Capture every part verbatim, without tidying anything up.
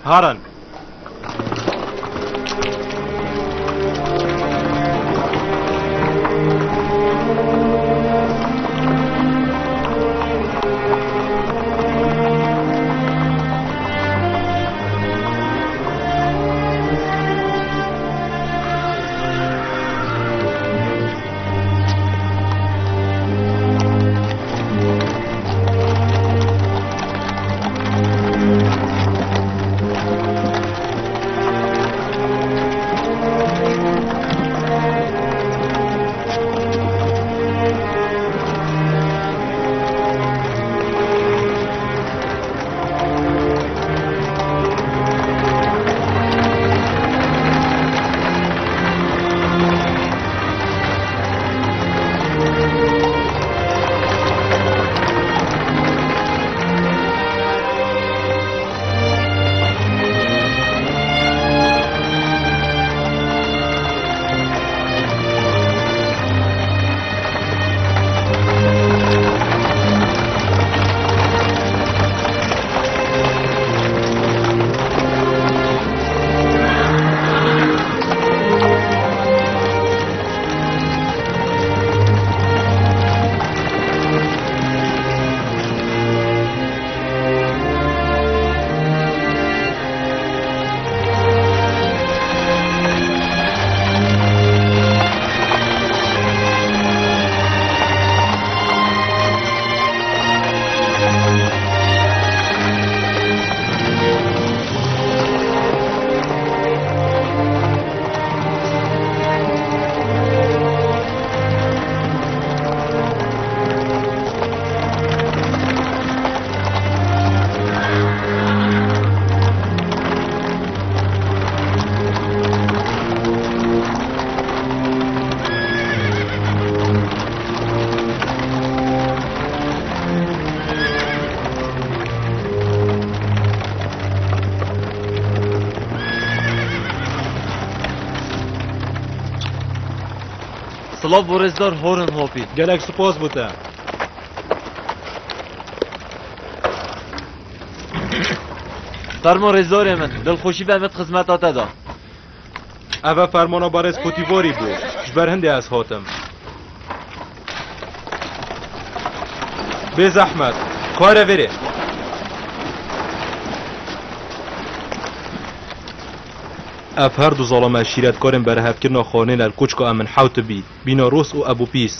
Herin. Silav bo rêzdar Horen Hopî. Gelek spas bo te. Fermo rêzdarê min, dilxweşî be min xizmeta te da. Ev e fermana berêz Potîvarî bû. Ji ber hindê ez hatim. Bê zehmet. Kare verê. Ev her du zalame şîretkarên berhevkirina xanên el koçka Emin Hewtibî, Bînaros û Ebû Pîs.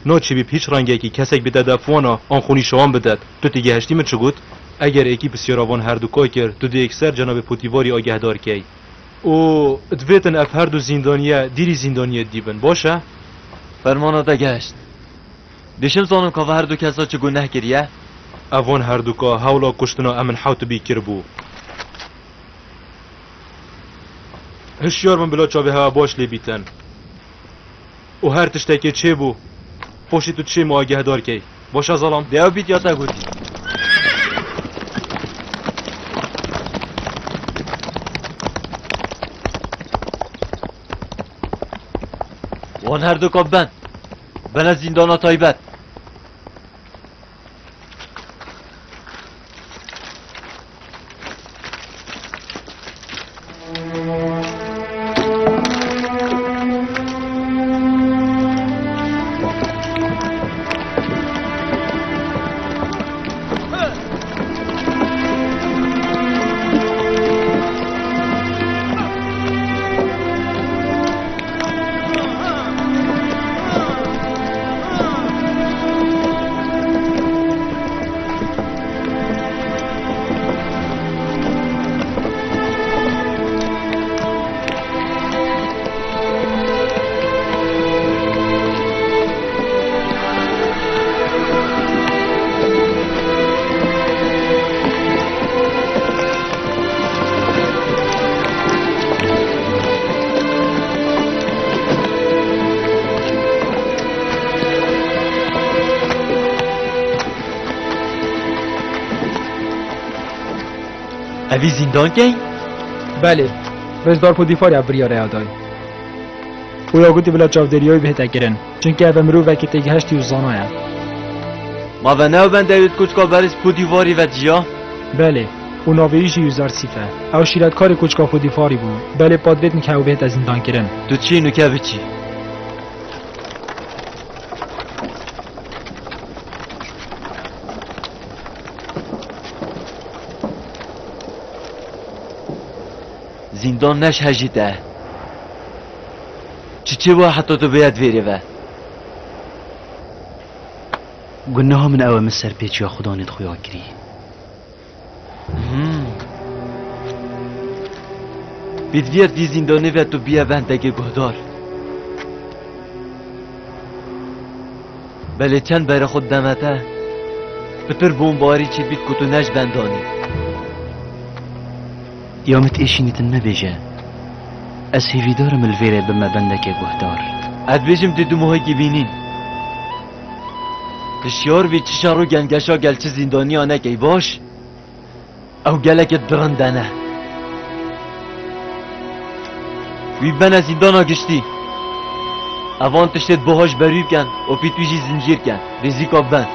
Naçêbî bi hîç rengekî kesek bide def wana an xwe nîşan bidet. Tu têgihiştî min çi got? Eger êkî pisyara van herduka kir, tu dê yekser cenabê Potîvarî agehdar key. Û divêtin ev her du zîndaniye dîrî zîndaniyê dî bin. Baş e? Fermana te gehişt. Dişim zanim ka va her du kesa çi guneh kiriye? Ev van herduka hewla kuştina Emin Hewtibî kiribû. Hişyar bin bila çavê hewe baş lê bîtin. Û her tiştekê çêbû, paşê tu çê min agehdar key. Baş e zalam? Dê ew bît ya te gotî. Wan her du ka ben. Bene zîndana taybet. Evî zîndankey? Belê. Rêzdar Podîfarî ev biryare ya day. Û ya gotî bila çavdêriya wî bihête kirin. Çunke ev e mirovekî têgihiştî û zana ye. Ma ve ne ew bende wî koçka berêz Podîfarî ve ciya? Belê. û navê wî jî Yûzarsîf e. Ew şîretkarê koçka Podîfarî bû, belê pat vê dinik ew bihête zîndankirin. Tu çi nuke biçî? Zîndan ne ji hejî te. Çi çê wa heta tu bêyet vêrê ve? Guneha min ew e, min serpêçiya Xudanê di xuya kirî. Hmm. Pêdiviyet vî zîndanê ve tu bûye bendekê guhdar. Belê çend berê xwe dideme te, pitir bombarî çêbît ku tu ne ji bendanî. Ya min êşînî din nebêje. Ez hêvîdar im li vêrê bime bendekê guhdar. Ez dibêjim dê du mohekî bînîn. Hişyar bî çi şer û gengeşa gel çi zîndaniya nekey baş. Ew gelekê dirinde ne. Wî bene zîndana giştî. Evan tiştê di boha ji ber wî bikin û pît wî jî zincîr kin. Rêzîka ben.